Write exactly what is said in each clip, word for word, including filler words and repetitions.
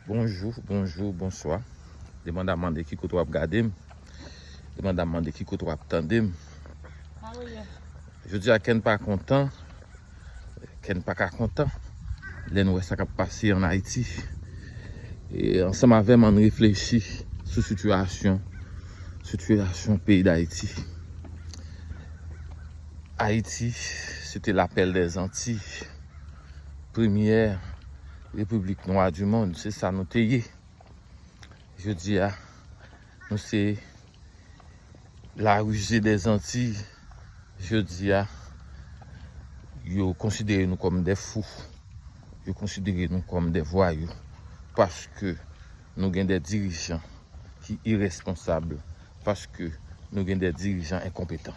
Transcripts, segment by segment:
Bonjou, bonjou, bonswa. Demann a mande ki kote w ap gade m. Demann a mande ki kote w ap tande m. Jodi a, kè n pa kontan, kè n pa ka kontan lè n wè sa k ap pase ann Ayiti. E ansanm avè m, ann reflechi sou sitiyasyon, sitiyasyon peyi Dayiti. Ayiti, se te la pèl dè Zantiy, premyè repiblik nwa di mond, se sa nou te ye. Jodi a, nou se la rize dè Zantiy. Jodi a, yo konsidere nou kòm de fou. Yo konsidere nou kòm de vwayou. Paske nou gen de dirijan ki iresponsab, paske nou gen de dirijan enkonpetan.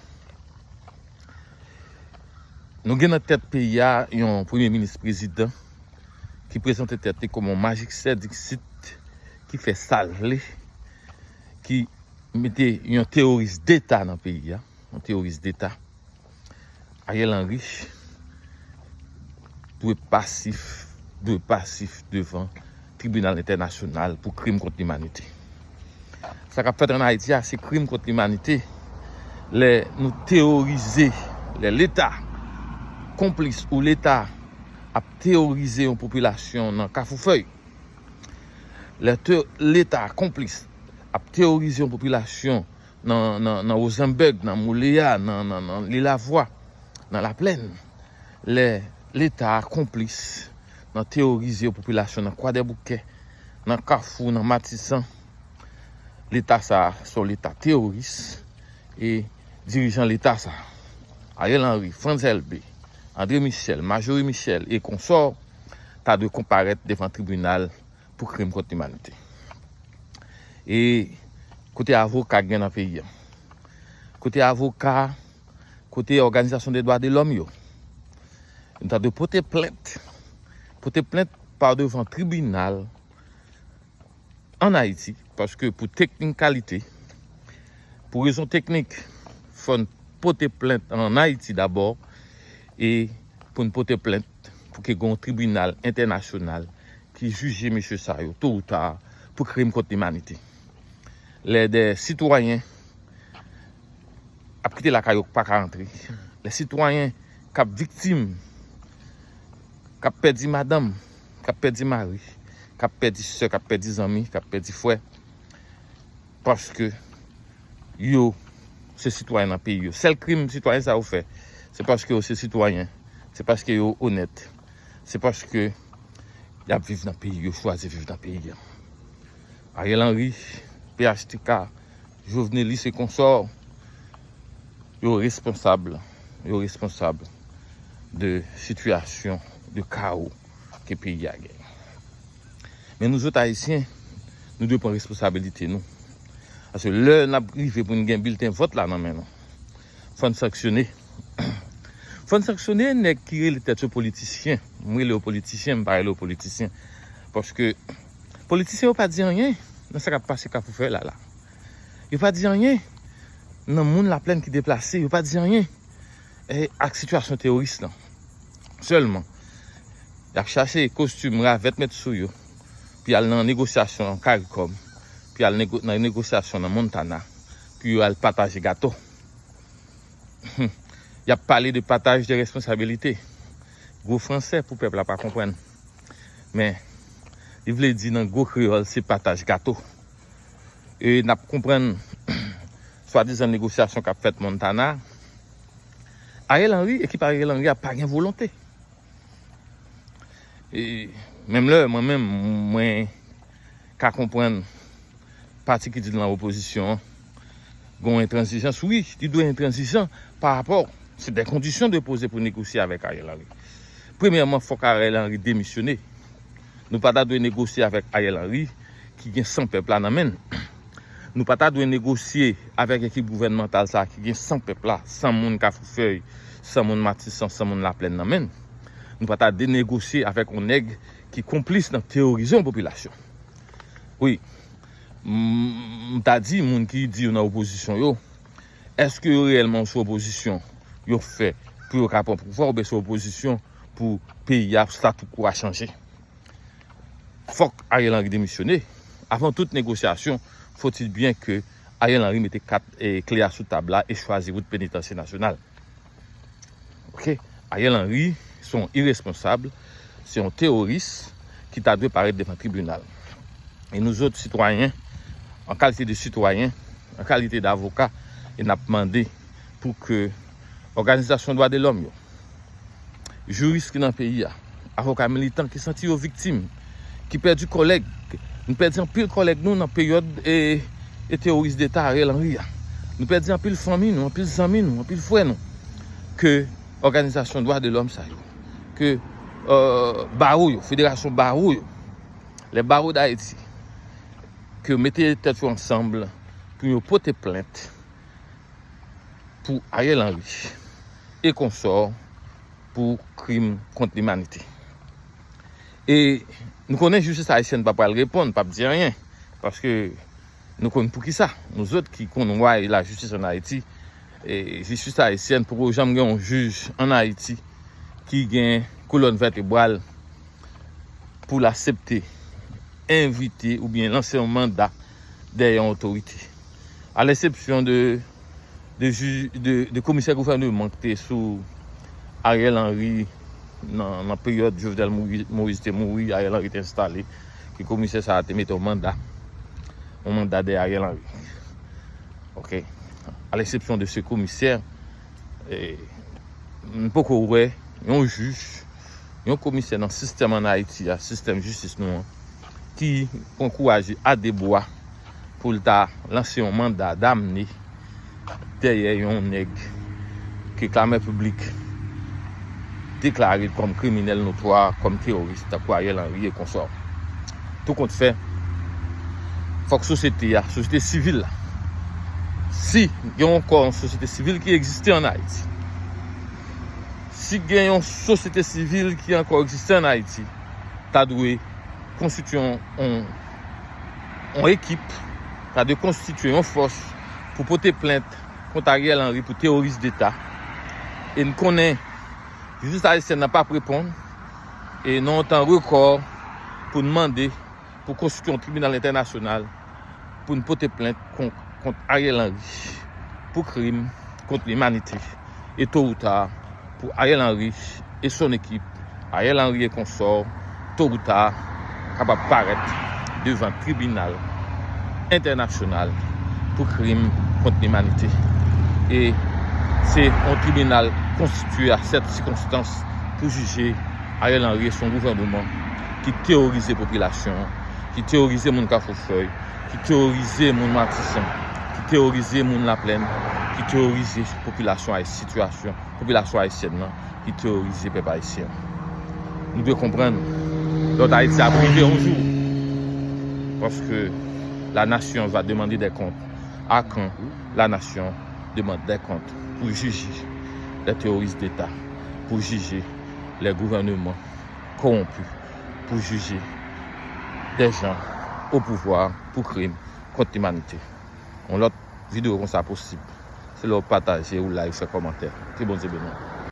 Nou gen nan tèt peyi a yon premye minis prezidan ki prezante tèt li kòm yon majisè diksit, ki fè sa l vle, ki mete yon teworis deta nan peyi a, yon teworis deta. Ariel Henry dwe pasif, dwe pasif devan tribinal entènasyonal pou krim kont limanite. Sa k ap fèt ann Ayiti a, se krim kont limanite. Lè nou teworize, lè Leta konplis ou Leta ap teworize yon popilasyon nan Kafou Fèy, lè te, Leta konplis ap teworize yon popilasyon nan, nan, nan Rozenbèg, nan Moleya, nan, nan, nan Lilavwa, nan Laplèn, lè Leta a konplis nan teworize yon popilasyon nan Kwadèboukè, nan Kafou, nan Matisan, Leta sa a se yon Leta teworis, e dirijan Leta sa a, Ariel Henry, Frantz Elbé, André Michel, Majorie Michel e konsò, ta dwe konparèt devan tribinal pou krim kont limanite. E kote avoka k gen nan peyi a? Kote avoka, kote òganizasyon de dwa de lòm yo? Nou ta dwe pote plent, pote plent pa devan tribinal ann Ayiti, paske pou teknikalite, pou rezon teknik, fò n pote plent ann Ayiti dabò, e pou n pote plent, pou ke gen yon tribinal entènasyonal ki jije mesye sa yo, to ou ta, pou krim kont limanite. Lè de sitwayen ap kite lakay yo, pa ka rantre, lè sitwayen k ap viktim, k ap pèdi madanm, k ap pèdi mari, k ap pèdi sè, k ap pèdi zanmi, k ap pèdi frè, paske yo se sitwayen nan peyi yo. Sèl krim sitwayen sa yo fè, se paske yo se sitwayen, se paske yo onèt, se paske y ap viv nan peyi yo, chwazi viv nan peyi a. Ariel Henry, P H T K, Jovenelis e konsò, yo responsab, yo responsab de sitiyasyon de kawo ke peyi a genyen. Men nou zòt Ayisyen, nou dwe pran responsabilite nou. Paske lè n ap rive pou n gen bilten vòt la nan men nou, fò n sanksyone. Fò n sanksyone nèg ki rele tèt yo politisyen. M rele yo politisyen, m pa rele yo politisyen. Paske politisyen yo pa di anyen nan sa k ap pase Kafou Fèy la la. Yo pa di anyen nan moun Laplèn ki deplase. Yo pa di anyen, eh, ak sitiyasyon teworis lan. Sèlman, y ap chache kostim ravèt met sou yo, pou y al nan negosyasyon Karikòm, pou y al nego-, nan negosyasyon nan Montana, pou yo al pataje gato. Y ap pale de pataj de responsabilite. Gwo fransè pou pèp la pa konprann. Men, li vle di nan gwo kreyòl, se pataj gato. E n ap konprann swadizan negosyasyon k ap fèt Montana. Ariel Henry, ekip Ariel Henry a pa gen volonte. E menm lè, mwen menm, mwen ka konprann pati ki di l nan opozisyon an, gen yon entranzijans. Wi, li dwe entranzijan pa rapò, se de kondisyon dwe poze pou negosye avèk Ariel Henry. Premyèman, fòk Ariel Henry demisyone. Nou pa ta dwe negosye avèk Ariel Henry ki gen san pèp la nan men l. Nou pa ta dwe negosye avèk ekip gouvènmantal sa a ki gen san pèp la, san moun Kafou Fèy, san moun Matisan, san moun Laplèn nan men l. Nou pa ta dwe negosye avèk yon nèg ki konplis nan teworize yon popilasyon. Wi, m, m ta di moun ki di yo nan opozisyon yo, èske yo reyèlman sou opozisyon yo fè pou yo ka pran pouvwa, oubyen sou opozisyon pou peyi a, statu quo a chanje? Fòk Ariel Henry demisyone. Avan tout negosyasyon, faut-il bien que Ariel Henry mete kat e kle a sou tab la e chwazi wout penitansye nasyonal. Ok? Ariel Henry se yon iresponsab, se yon teworis ki ta dwe parèt devan tribinal. E nou zòt sitwayen, an kalite de sitwayen, an kalite de avoka, e n ap mande pou ke òganizasyon dwa de lòm yo, jiris ki nan peyi a, avoka militan ki santi yo viktim, ki pèdi kòlèg. Nou pèdi anpil kòlèg nou nan peryòd e, e teworis deta Ariel Henry a. Nou pèdi anpil fanmi nou, anpil zanmi nou, anpil frè nou. Ke òganizasyon dwa de lòm sa yo, ke euh, bawo yo, federasyon bawo yo, les barreaux d'Haïti, ke yo mete tèt yo ansanm pou yo pote plent pou Ariel Henry e konsò pou krim kont limanite. E nou konnen jistis ayisyèn pa pral reponn, p ap di anyen, paske nou konn poukisa. Nou zòt ki konn why lajistis ann Ayiti, e jistis ayisyèn poko janm gen yon jij ann Ayiti ki gen kolòn vètebral pou l aksepte envite oubyen lanse yon manda dèyè yon otorite. A lèksepsyon de, de, jij, de, de komisè gouvèneman ki te sou Ariel Henry nan, nan peryòd Jovenel Moïse, Moïse te mouri, Ariel Henry te enstale, ke komisè sa a te mete yon manda, yon manda dèyè Ariel Henry. Ok. A lèksepsyon de se komisè, e, m poko wè yon jij, yon komisè nan sistèm ann Ayiti a, sistèm jistis nou an, ki pran kouraj a de bwa pou l ta lanse yon manda damne dèyè yon nèg ke klamè piblik deklare kòm kriminèl notwa, kòm teworis, tankou Ariel Henry e konsò. Tou kont fè, fòk sosyete a, sosyete sivil la, si gen ankò yon sosyete sivil ki egziste ann Ayiti, si gen yon sosyete sivil ki ankò egziste ann Ayiti, ta dwe konstitye yon, yon, yon ekip, ta dwe konstitye yon fòs pou pote plent kont Ariel Henry pou teworis deta. E n konnen jistis ayisyèn nan p ap reponn, e nan yon tan rekò pou n mande pou konstitye yon tribinal entènasyonal pou n pote plent kon, kont Ariel Henry pou krim kont limanite. E to ou ta, pou Ariel Henry e son ekip, Ariel Henry e konsò, to ou ta, kapab parèt devan tribinal entènasyonal pou krim kont limanite. E se yon tribinal konstitye a sèt sikonstans pou jije Ariel Henry e son gouvèneman ki teworize popilasyon an, ki teworize moun Kafou Fèy, ki teworize moun Matisan, ki teworize moun Laplèn, ki teworize popilasyon ay-, sitiyasyon, popilasyon ayisyèn nan, ki teworize pèp ayisyen. Nou dwe konprann, lòt Ayiti ap rive yon jou. Parce que la nation va demander des comptes. À quand la nation demande des comptes pour juger les terroristes d'État, pour juger les gouvernements corrompus, pour juger des gens au pouvoir pour crime contre l'humanité. Yon lòt videyo konsa posib. Se lè w pataje, ou like, fè kòmantè. Ke Bondye beni w.